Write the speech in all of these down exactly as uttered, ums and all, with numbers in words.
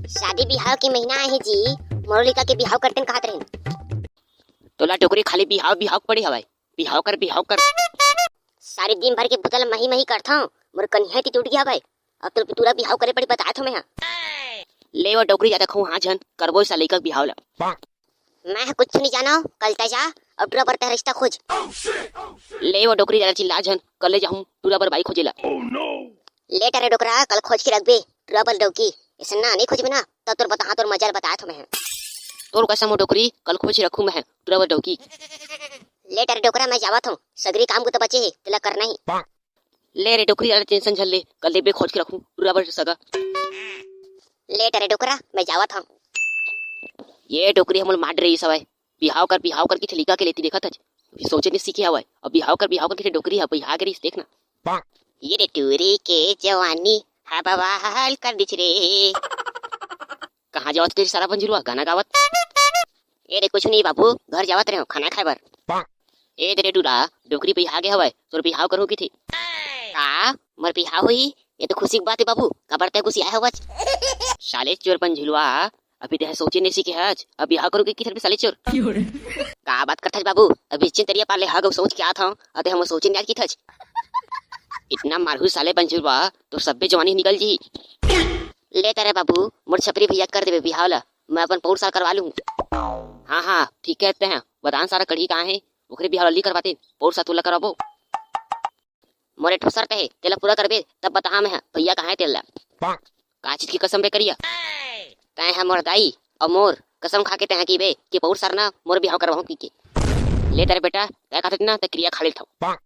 शादी बिहाव के महीना आहे जी, मोरो लइका के बिहाव करतेन कहत रहेन। तोला डोकरी खाली बिहाव बिहाव के पड़े हवय, बिहाव कर, बिहाव कर। सारी दिन भर के बुता ल मही मही करथंव, मोर कनिहा ती टूट गया हवय। अब तोर टूरा बिहाव करे पड़ी, बताए थो मैं हा। ले वो डोकरी, जादा खऊ हाँ झन करबो इस लइका के बिहाव ल। मैं ह कुछ नहीं जानो, कल तै जा अउ टूरा बर तै रिश्ता खोज। ले वो डोकरी, जादा चिल्ला झन, कल ले जाहूं टूरा बर बाई खोजे ला। ले टरे डोकरा, कल खोज के रखबे टूरा बर डौकी। अइसन ना नहीं खोजबे ना, तब तोर बताहा, तोर मजा ल बताए थो मैं हा। तोर कसम हो डोकरी, कल खोज के रखूं मैं हा टूरा बर डौकी। ले टरे डोकरा, मैं जावत हूं, सगरी काम बुता बचे हे, तेला करना ही। ले रे डोकरी, जादा tension झन ले, कल देबे खोज के रखूं टूरा बर सगा। ले टरे डोकरा, मैं जावत हूं। ये डोकरी हमन मार रही सवय, बिहाव कर, बिहाव कर किथे लइका के लेती देखत हच, अभी सोचे नहीं सीखे हवय। अब बिहाव कर, बिहाव कर किथे डोकरी ह, बिहाव के रहीस, देख ना। ये रे टूरी के जवानी हा बवाल कर दिस रे। कहाँ जावत तेरी सारा बंजुरवा गाना गावत? ए रे कुछ नहीं बाबू, घर जावत रहे हो खाना खाए बर। ए दे रे टूरा, डोकरी बिहा गे हवय, तोर बिहाव करहूं किथे। का? मोर बिहाव होही? ये तो खुशी की बात है बाबू, काबर तै गुस्सियाए हवच? साले चोर बंझुलवा, अभी तै सोचे नहीं सीखे हच, अब बिहाव करोगे किथे बे साले चोर? का बात करथच बाबू, अभी चिंतरिया पार ले हग सोच के आत हूं, अते हम सोचे नहीं आज किथच। इतना मारहू साले बंझुलवा, तो सब्बे जवानी निकल जी। ले तरे बाबू, मोर छपरी भैया कर देबे बिहाव ला, मैं अपन पौर साल करवा लूं। हाँ हाँ, ठीक कहते हैं, बतान सारा कढ़ी कहाँ है, ओकरे बिहाव ला ली करवाते, पौर साल तोला करवाबो। मोरे ठो शर्त हे, तेला पूरा करबे तब बताहा मैं हा, भैया कहाँ हे तेला। का चीज की कसम बे करिया? तैं हा मोर दाई अउ मोर कसम खा के तैं हा कहिबे कि पौर सरना मोर बिहाव करवाहूं कहिके। ले तरे बेटा, तैं कहत ना, तैं किरिया खा लेथव।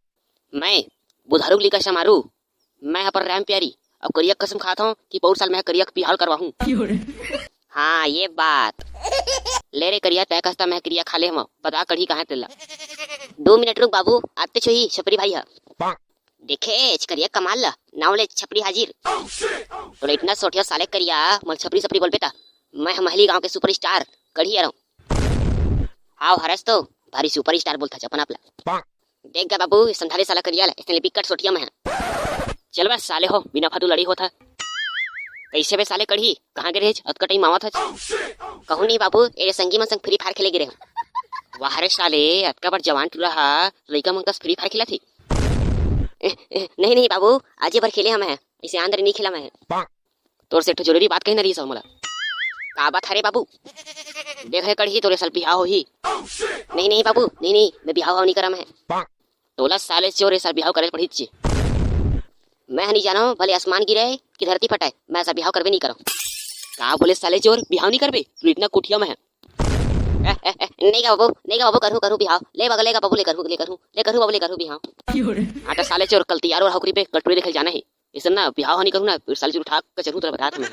मैं बुधारू के लइका समारू, मैं हा पर राम प्यारी, अउ करिया कसम खात हूं कि पौर साल मैं हा करिया के बिहाव करवाहूं। हाँ, ये बात। ले रे करिया, तैं कहस त मैं किरिया खा ले हंव। बता कढ़ी कहाँ हे तेला। दू मिनट रुक बाबू, आते छुही छपरी भाई ह। देखे करिया कमाल ला, नाव ले छपरी हाजिर। तोला इतना सोटिया साले करिया, मोला छपरी सपरी बोलबे त मैं ह महली गांव के superstar कढ़ी हरंव। हाव हरस तो, भारी superstar बोलथच अपन आप ला। देख गा बाबू, ये संधारी साला करिया ला, इसने बिकट सोटिया मैं हा। चल बे साले हो, बिना फालतू लड़ी होत हा। कइसे बे साले कढ़ी, कहाँ गे रहेच? अतका टाइम आवत हच। कहूं नहीं बाबू, ए संगी मन संग Free Fire खेले गे रहेंव। वाह रे साले, अतका बड़ जवान टूरा हा, लइका मन कस Free Fire खेलत हे। ए, ए, नहीं, नहीं बाबू, आज ये भर खेले हंव मैं हा, इसे अंदर नहीं खेला मैं हा। तोर से एक ठो जरूरी बात कहना रहिस हवय मोला। का बात हरे बाबू? देख हे कढ़ी, तोर ए साल बिहाव होही। नहीं, नहीं बाबू, नहीं, नहीं, मैं बिहाव हाव नहीं करंव मैं हा। तोला साले चोर ए साल बिहाव करे पड़ही जी। मैं हा नहीं जानंव, भले आसमान गिरे कि धरती फटे, मैं ए साल बिहाव करबे नहीं करंव। का बोले साले चोर, बिहाव नहीं करबे? तू इतना कुटिया मैं हा। ए, ए, ए, नहीं गा बाबू, नहीं गा बाबू, करहूं, करहूं बिहाव। ले बगले गा बाबू, ले करहूं, ले करहूं, ले करहूं बाबू, ले करहूं बिहाव। हाँ त साले चोर, कल तैयार हो रहा, ओकरी पे कटोरी देखे जाना हे। अइसन ना, बिहाव हा नहीं करहूं ना, फिर साले चोर उठा के चढ़हूं तोला बतात मैं।